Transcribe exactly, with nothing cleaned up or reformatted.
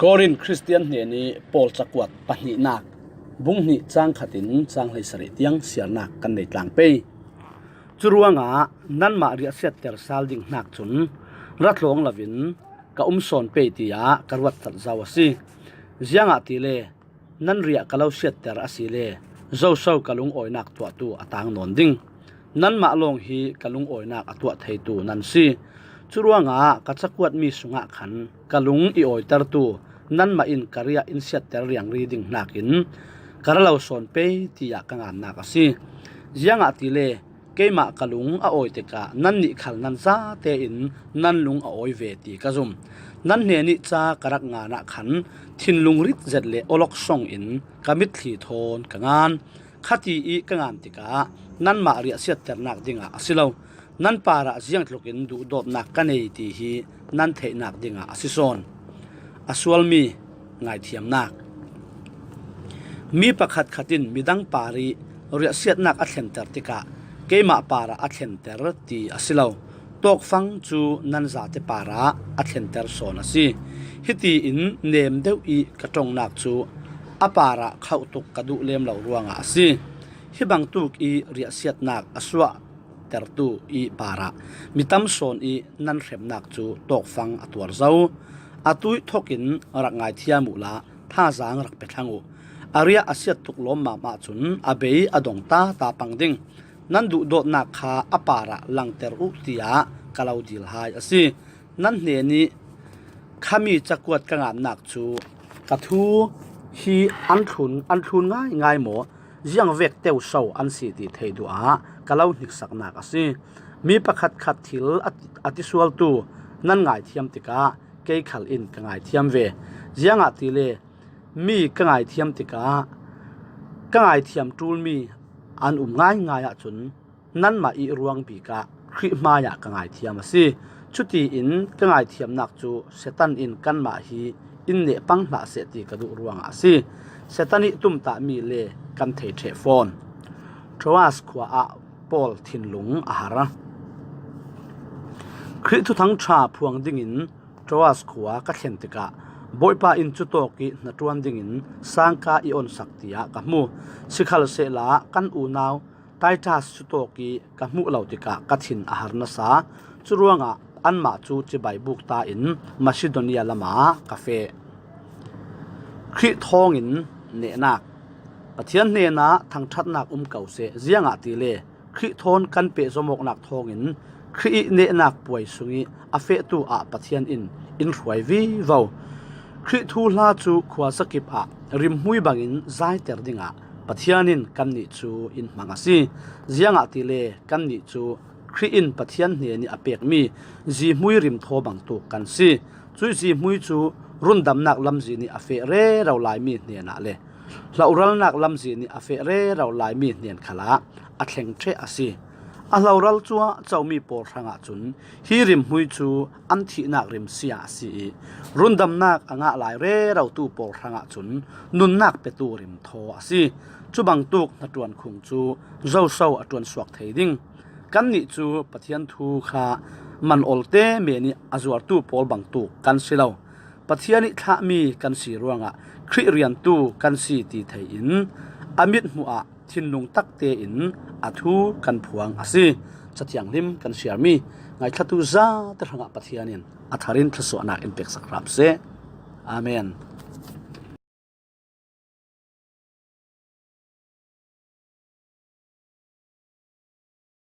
Korin Khristian hnenih Paul cakuat pahnihnak, bung hnih cang khatin cang hleisarih tiang siarnak kan nei tlang pei. Curuangah nanmah riahsiatter sal ding hnak cun ra tlawng loin ka um sawn pei tiah ka ruat tat zo a si. Ziangahtile nan riah ka lo siatter asile zoso ka lungawinak tuahtu a tang nawn ding. Nanmah lawng hi ka lungawinak a tuah theitu nan si. Curuangah ka cakuatmi sungah khan ka lung i awitertu nanmah in ka riah in siatter riangri ding hnakin ka ra lo sawn pei tiah ka ngannak a si. Ziangahtile keimah ka lung a awi tikah nannih khal nan zate in nan lung a awi ve ti ka zum. Nan hnenih ca ka rak ngan ah khan thinlung rit zet le awlok song in ka mitthli thawn ka ngan. Khati i ka ngan tikah nanmah riahsiatternak dingah a si lo, nan parah ziangtlukin duhdawtnak ka nei ti hi nan theihnak dingah a si sawn. A sualmi ngaithiamnak. Mi pakhatkhat in midang parih riahsiatnak a thlenter tikah keimah parah a thlenter ti a si lo. Tawkfang cu nan zate parah a thlenter sawn a si. Hiti in nem deuh i ka ṭongnak cu a parah khauh tuk ka duh lem lo ruangah a si. Hi bangtuk i riahsiatnak a suah tertu i parah mi tam sawn i nan hremnak cu tawkfang a tuar zo. A tuih thokin rak ngaithiam uhla thazaang rak pe thlang uh. A riah a siat tuk lawmmam ahcun a bei a dong ta ta pang ding. Nan duhdawtnak kha a parah langter uh tiah ka lo dil hai a si. Nan hnenih khami cakuat ka ngannak cu ka thu hi an thlun, an thlun ngaingai maw? Ziangvek teu so an si ti thei duh ah ka lo hniksaknak a si. Mi pakhatkhat thil a, a tisualtu nan ngaithiam tikah kei khal in ka ngaithiam ve. Ziangahtile mi ka ngaithiam tikah ka ngaithiam ṭulmi an um ngaingai ahcun nanmah i ruang bik ah Khrih hmaiah ka ngaithiam a si. Cutiin ka ngaithiamnak cu Satan in kanmah hi in neh pang hlah seh ti ka duh ruangah a si. Satan i tumtahmi le kan thei ṭheh fawn. Troas khua ah Paul thinlung a har. Khrih thuthang ṭha phuang dingin Troas khua ka thlen tikah Bawipa in cutawk i hnaṭuan dingin sangka i onsak tiah ka hmu. Sikhalsehla kan unau Titus cutawk i ka hmuh lo tikah ka thin a har nasa. Curuangah anmah cu cibai buk ta in Macedonia lamah ka feh. Khrih thawngin nehnak. Pathian hnenah thangṭhatnak um ko seh, ziangahtile Khrih thawn kan pehzom awknak thawngin Khrih i nehnak puai sung i a fehtu ah Pathian in in hruai vivo. Khrih thuhla cu khuazakip ah rimhmui bangin zaiter dingah Pathian in kannih cu in hmang a si. Ziangahtile kannih cu Khrih in Pathian hnen i a pekmi zihmui rimthaw bangtuk kan si. Cui zihmui cu rundamnak lamzin i a feh rero laimi hnenah le hloralnak lamzin i a feh rero laimi hnen khalah a thleng ṭheh a si. A hloral cuah comi pawl hrangah cun hi rimhmui cu an thihnak rimsia a si i rundamnak a ngah lai rerotu pawl hrangah cun nunnak petu rimthaw a si. Cubangtuk hnaṭuan khung cu zoso a ṭuansuak thei ding? Kannih cu Pathian thu kha man olte men i a zuartu pawl bangtuk kan si lo. Pathian i thlahmi kan si ruangah Khrih riantu kan si ti thei in a mithmuh ah thinlung takte in a thu kan phuang a si. Cathianghlim kan siarmi ngaithlatu zate hrangah Pathian in a thar in thluasuahnak in peksak hram seh. Amen.